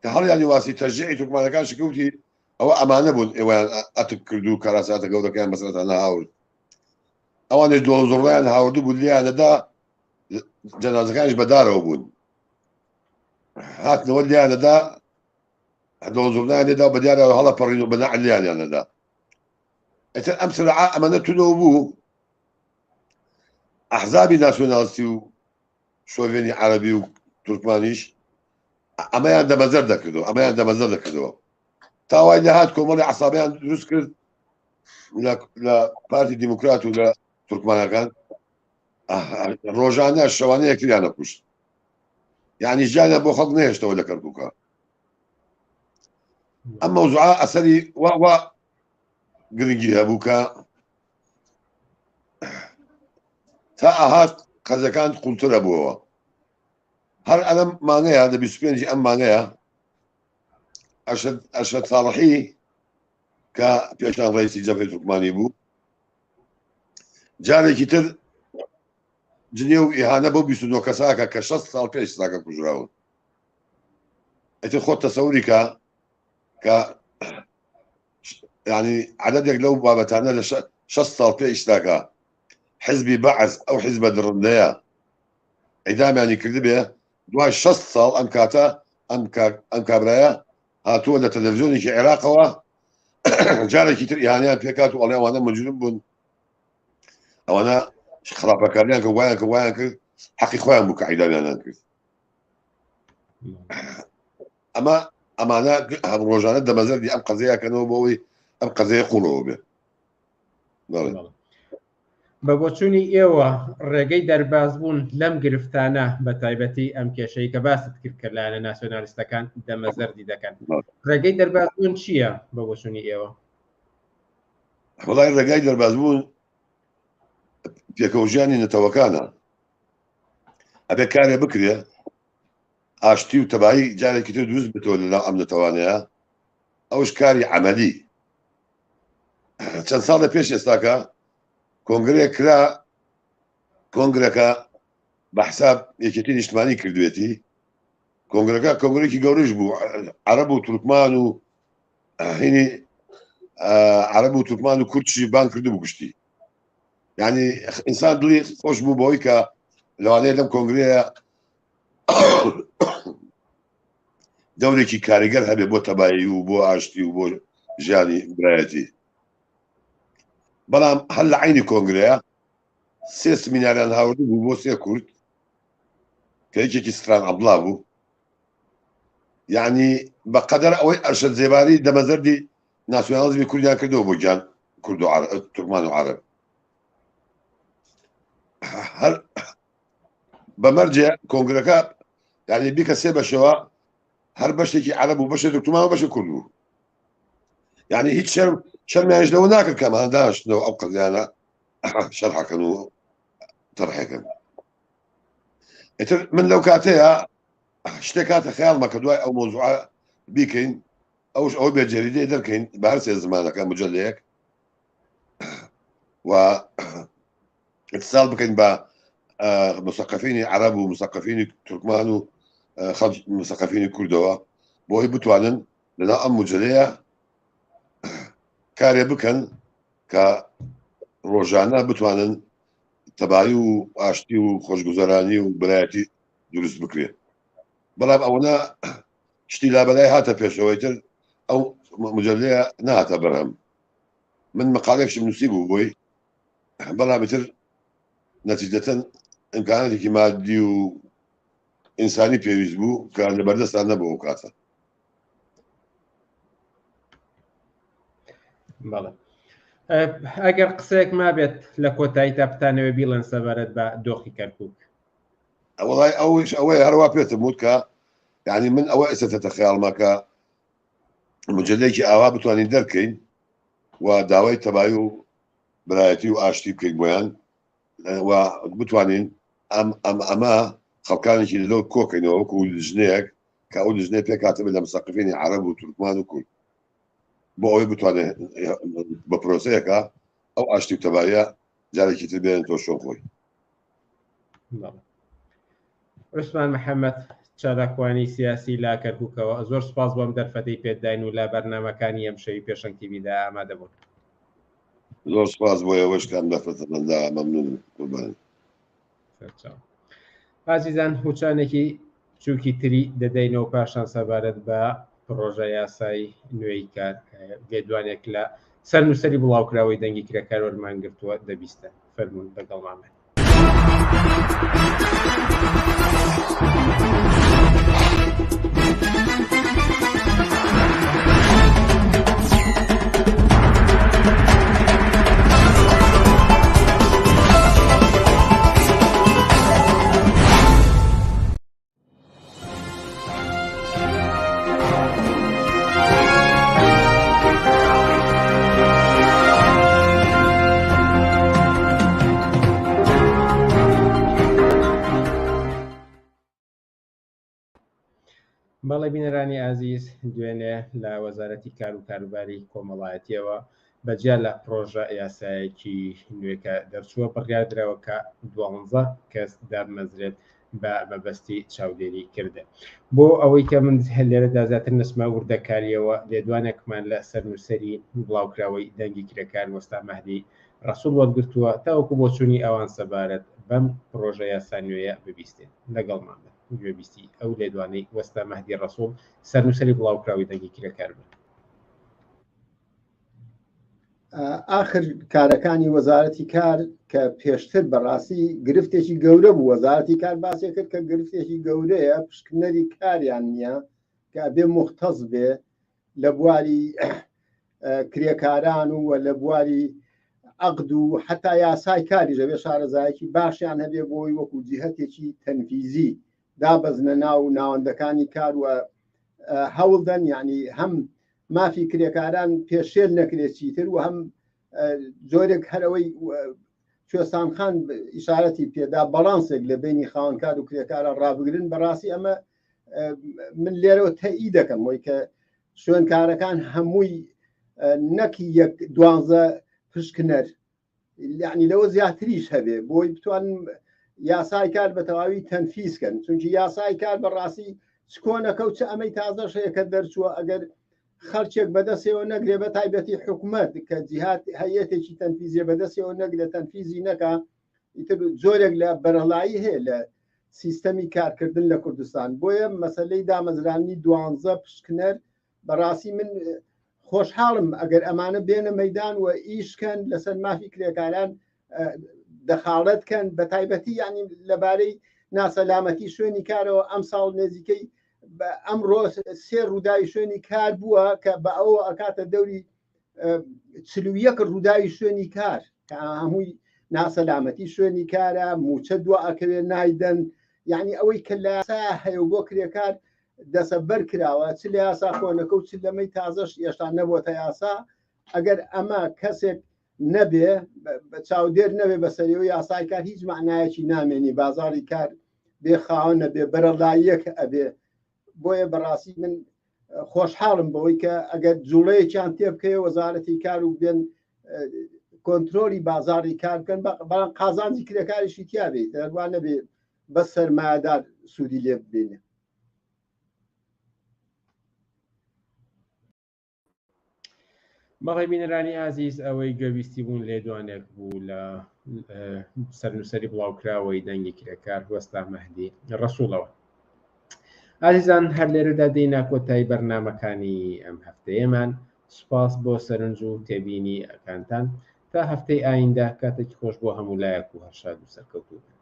کە هەڵیانی واسی تەشجیعی تورکمانەکان شکوتی ئەوە ئەمانە بوون ئێوەیان ئەتک کرد و کاراساتە گەورەکەیان بەسەرتان هاورد. ئەوانش دۆڵ زڕیان هاوردو بوو لێیان دەدا، جەنازەکانیش بەدارەوە بوون، هاتنەوە لێیان دەدا، دۆڵ زڕیان لێدا و بەدیارەوە هەڵە پەڕین و بەناع لێیانیان دەدا. ئیتر ئەم سرعە ئەمەنە تونەوە بوو ئەحزابی ناسیۆنالستی و شۆڤێنی عەرەبی و تورکمانیش ئەمەیان دەمەزەر دەکردەوە، ئەمەیان دەمەزەر دەکردەوە تا وای لەهات کۆمەڵی عەسابیان دروست کرد لە پارتی دیموکرات و لە تورکمانەکان ڕۆژانە شەوانە یەکتریان نەکوشت، یعنی ژیانیان بۆ خەڵک نەهێشتەوە لە کەرکووکە. ئەم مەوزوعە ئەسەری وا وا گرنگی هەبوو کە تا ئاهات قەزەکان قوڵترە بووەوە. هەر ئەلەم مانەیە لە 25 ئەم مانەیە ئەرشەد ساڵحی کە پێشان ڕئیسی جەبهەی تورکمانی بوو جارێکی تر جنێ و ئیهانە بۆ 29 کەساکە کە 60 ساڵ پێش ساکە کوژراون. ئیتر خۆت تەسەوری کە کە یعنی عددێک لەو بابەتانە لە 60 ساڵ پێ ئیستاکە حزبی بەعس ئەو حزبە دڕندەیە ئیدامیانی کردبێ، دوای 60 ساڵ ئەم کاتە ئەم کابرایە هاتووە لە تەلەڤزیۆنێکی عێراقەوە جارێکی تر ئیهانیان پێکات و ئەڵێ ئەوانە مجرم بوون، ئەوانە خراپەکاریان کە وایان کە وایان کرد حەقی خۆیان بوو کە ئیدامیانیان کرد. ئەمە ئەمانە هەم ڕۆژانە دەمەزەردی ئەم قەزەیەکەنەوە بۆ ئەوەی ئەم قەزەیە قوڵەوە بێ. بە بۆچوونی ئێوە ڕێگەی دەربازبوون لەم گرفتانە بە تایبەتی ئەم کێشەی کە باست کرد کە لایەنە ناسیۆنالیستەکان دەمەزەردی دەکەن، ڕێگەی دەربازبوون چییە بە بۆچوونی ئێوە؟ وڵای ڕێگای دەربازبوون پێکەوەژیانی نەتەوەکانە. ئەبێ کارێ بکرێ ئاشتی و تەبایی جارێکی تر دروست بێتەوە لەناو ئەم نەتەوانەیە، ئەوش کاری عەمەلی. چەند ساڵێ پێش ئێستاکە کۆنگرەیەک کرا، کۆنگرەکە بە حساب یەکێتی نیشتمانی کردوێتی. کۆنگرەکە کۆنگرێکی گەورەش بوو، عەرەب و تورکمان و هینی عەرەب و تورکمان و کوردشی بان کردبوو گشتی. یعنی ئینسان دڵی خۆش بوو بەوەی کە لەوانەیە لەم کۆنگرەیە دەورێکی کاریگەر هەبێ بۆ تەبایی و بۆ ئاشتی و بۆ ژیانی برایەتی. بەڵام هەر لە عینی کۆنگرەیە سێ سمیناریان هاوردو بوو بۆ سێ کورد کە یەکێکی ستران عەبدوڵا بوو. یعنی بە قەدەر ئەوەی ئەرشەد زێباری دەمەزەردی ناسیۆنالیزمی کوردیان کردەوە بۆ گیان کورد و عەرەب، تورکمان و عەرەب. هەر بە مەرجێ کۆنگرەکە یعنی بیکە سێ بەشەوە، هەر بەشێکی عەرەب و بەشێک تورکمان و بەشێک کورد بوو. یعنی هیچ شەرم شەرمیانیش لەوە ناکرد کە ئەمانە دانیشتنەوە ئەو قەزیانە شەرحەکەن و تەرحەکەن. ئیتر من لەو کاتەیە شتێک هاتە خەیاڵمە کە دوای ئەو مۆزوعە بیکەین، ئەوش ئەوە بێ جەریدەی دەرکەین بە هەر سێ زمانەکە مجلەیەک و اتصال بکەین بە مسەقەفینی عەرەب و مسەقەفینی تورکمان و خەڵک مسەقەفینی کوردەوە بۆ ئەوەی بتوانن لەناو ئەم مجلەیە کارێ بکەن کە ڕۆژانە بتوانن تەبایی و ئاشتی و خۆشگوزەرانی و برایەتی دروست بکرێت. بەڵام ئەوەنە شتی لابەلای هاتە پێشەوەی تر ئەو مجلەیە نهاتە بەرهەم. من مقالێکشم نووسی بوو بۆی، بەڵام ئیتر نەتیجەتەن ئیمکاناتێکی مادی و ئینسانی پێویست بوو کە لە بەردەستان نەبوو ئەو کاتە. بەڵێ ئەگەر قسەیەک مابێت لە کۆتایی تا بتانەوێ بیڵێن سەبارەت بە دۆخی کەرکک. وەڵای ئەوش ئەوەیە هەروە پێتم وت کە یعنی من ئەوە ئێستا خەیاڵمە کە مجلەیەکی ئاوا بتوانین دەرکەین و داوای تەبایی و برایەتی و ئاشتی بکەین بۆیان و بتوانین ئەم ئەم ئەمە خەڵکانێکی لەو کۆکەینەوە وەکو لژنەیەک کە ئەو لژنەیە پێکهاتبێت لە مسەقفینی عەرەب و تورکمان و کورد بۆ ئەوەی بتوانێت بە پرۆسەیەکە ئەو ئاشتی و تەبایە جارێکی تر بێنێتەوە شوێن خۆی. عوسمان محەممەد چالاکوانی سیاسی لە کەرکووکەوە زۆر سپاس بۆم دەرفەتەی پێداین و لە بەرنامەکانی ئەمشەوی پێشەنگ تیڤیدا ئامادە بوون. زۆر سپاس بۆ ئێوەش کە ئەم دەرفەتەمان دا، مەمنونم قوربانت. سەرچاو. ئازیزان هوچانێکی بچووکی تری دەدەینەوە پاشان سەبارەت بە پڕۆژە یاسای نوێی کار لێدوانێک لە سەرنووسەری بڵاوکراوەی دەنگی کرێکار وەرمان گرتووە دەبیستن. فەرموون لەگەڵمان بن. بەڵێ بینەرانی ئازیز، دوێنێ لە وەزارەتی کار و کاروباری کۆمەڵایەتیەوە بەجیا لە پرۆژە یاسایەکی نوێ کە دەرچووە بڕیار دراوە کە دوانزە کەس دابمەزرێت بە مەبەستی چاودێری کردن. بۆ ئەوەی کە من لێرەدا زیاتر نەچمە وردەکاریەوە لێدوانێکمان لە سەرنووسەری بڵاوکراوەی دەنگی کرێکار وەستا مەهدی ڕەسوڵ وەرگرتووە تاوەکو بۆچوونی ئەوان سەبارەت بەم پرۆژە یاسا نوێیە ببیستێن. لەگەڵمان بن گوێبیستی ئەو لێدوانەی وەستا مەهدی ڕەسوڵ سەرنووسەری بڵاوکراوەی دەنگی کرێکار بن. ئاخر کارەکانی وەزارەتی کار کە پێشتر بەڕاستی گرفتێکی گەورە بوو وەزارەتی کار باسێ کرد کە گرفتێکی گەورەیە پشکنەری کاریان نییە کە ئەبێ مختص بێ لە بواری کرێکاران و لە بواری عقد و حتا یاسای کاریش ئەبێ شارەزایەکی باشیان هەبێ بۆی وەکو جیهتێکی تەنفیزی دابەزنە ناو ناوەندەکانی کار و هەوڵدەن یعنی هەم مافی کرێکاران پێشێل نەکرێت چیتر و هەم جۆرێک هەرەوەی کوێستان خان ئیشارەتی پێدا بەڵانسێک لە بینی خاوەنکار و کرێکاران ڕابگرن. بەڕاستی ئەمە من لێرەوە تەئی دەکەم وی کە شوێنکارەکان هەمووی نەک یەک دوانزە پشکنەر یعنی لەوە زیاتریش هەبێ بۆی بتوان یاسای کار بە تەواوی تەنفیز کەن، چونکی یاسای کار بەڕاستی چکۆنەکە و چ ئەمەی تازەش هەیە کە دەرچووە ئەگەر خەڵکێک بەدەستەوە نەگرێ بە تایبەتی حکومەت کە جیهات هەیەتێکی تەنفیزیە بەدەستەوە نەگرێ تەنفیزی نەکا، ئیتر جۆرێک لە بەرەڵایی هەیە لە سیستەمی کارکردن لە کوردستان. بۆیە مەسلەی دامەزرانی دوانزە پشکنەر بەڕاستی من خۆشحاڵم ئەگەر ئەمانە بێنە مەدان و ئیشکەن لەسەر مافی کرێکاران دەخاڵەت کەن، بە تایبەتی یعنی لەبارەی ناسەلامەتی شوێنی کارەوە ئەم ساڵ نزیکەی ئەمڕۆ سێ ڕووداوی شوێنی کار بووە کە بە ئەوە ئەکاتە دەوری 41 ڕووداوی شوێنی کار کە هەمووی ناسەلامەتی شوێنی کارە، موچە دوا ئەکەوێ نایدەن، یعنی ئەوەی کە لە یاسا هەیە بۆ کرێکار دەسەبەر کراوە چ لە یاسا کۆنەکە و چ لەمەی تازەش ئێشتا نەبووەتە یاسا. ئەگەر ئەمە کەسێک نەبێ چاودێر نەبێ بەسەری و یاسای کار هیچ معنایەکی نامێنی بازاری کار بێ خاوەن نەبێ بەرەڵاییەک ئەبێ بۆیە بەڕاستی من خۆشحاڵم بەوەی کە ئەگەر جوڵەیەکیان تێ بکەوێ وەزارەتی کار و بێن کۆنتترۆلی بازاری کار بکەن بەڵام قازانجی کرێکاریشی تیا بێت هەروان نەبێ بە سەرمایەدار سوودی لێ ببینێ. بەڵێ بینەرانی ئازیز ئەوەی گوێبیستی بوون لێدوانێک بوو لە سەرنووسەری بڵاوکراوەی دەنگی کرێکار وەستا مەهدی ڕەسوڵەوە. ئازیزان هەر لێرەدا دێینە کۆتایی بەرنامەکانی ئەم هەفتەیەمان سوپاس بۆ سەرنج و تێبینی ئەکانتان تا هەفتەی ئایندە کاتێکی خۆش بۆ هەموو لایەک و هەر شاد و سەرکەوتوو بن.